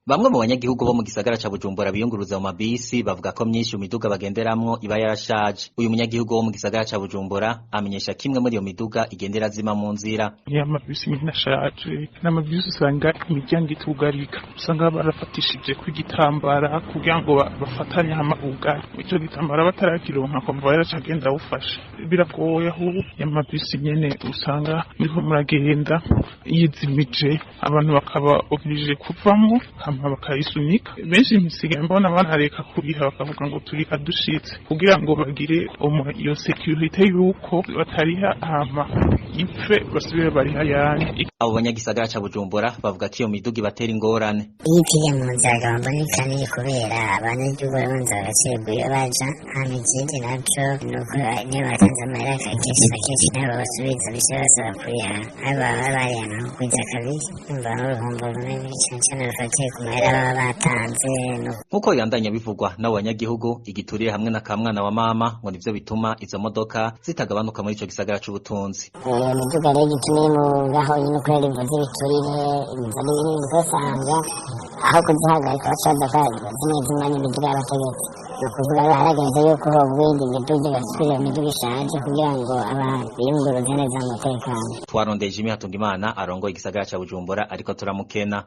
Bamwe mu banyagihugu bo mu gisagara ca Bujumbura biyunguruza mu mabisi bavuga ko myinshi mu miduga bagenderamwo iba yarashaje. Uyu munyagihugu wo mu gisagara ca Bujumbura amenyesha kimwe muri iyo miduga igendera zima mu nzira. Ya mabisi nyine ashaje, n'amabisi usanga imiryango itugarika, usanga barafatishije ko igitambara kugira ngo bafatanye hama bugare. Ico gitambara batarakironka kumva yaraca agenda awufashe. Biragoye aho ya mabisi nyene usanga muriko muragenda yizimije, abantu bakaba obligé kuvamwo hama bakayisunika. Benshi nsigaye mbona banareka kuriha, bakavuga ngo turiha dushitse kugira ngo bagire iyo sécurité yuko batariha hama ipfe basubire bariha ayandi. Abo banyagisagara ca Bujumbura bavuga ko iyo miduga ibatera ingorane. Iyo ipfiriye mu nzira agahombo ni kanini kubera abanyagihugu barabanza bagacererwa iyo baja. Hama ikindi naco nuko niyo batanze amahera, kenshi na kenshi nabo basubiza, bica basaba kuriha ayo baba bariha nko kwiza kabiri. Urumva n'uruhombo runini cane cane rufatiye ku mahera baba batanze. Nk'uko bibandanya bivugwa n'abo banyagihugu, igiturire hamwe na kamwana wa mama ngo nivyo bituma izo modoka zitagabanuka muri ico gisagara c'ubutunzi. Iyo miduga rero igituma iri mu ngaho nyine kubera imvo z'ibiturire, imvo n'ibindi, usanga aho kuzihagarika baca baza zimwe zimwe n'imiduga y'abategetsi. Ni ukuvuga rero harageze yuko hogwa iyindi miduga igasubira imiduga ishaje kugira ngo abantu biyunguruze neza mu mutekano. Twarondeye Jimmy Hatungimana arongoye igisagara ca Bujumbura, ariko turamukena.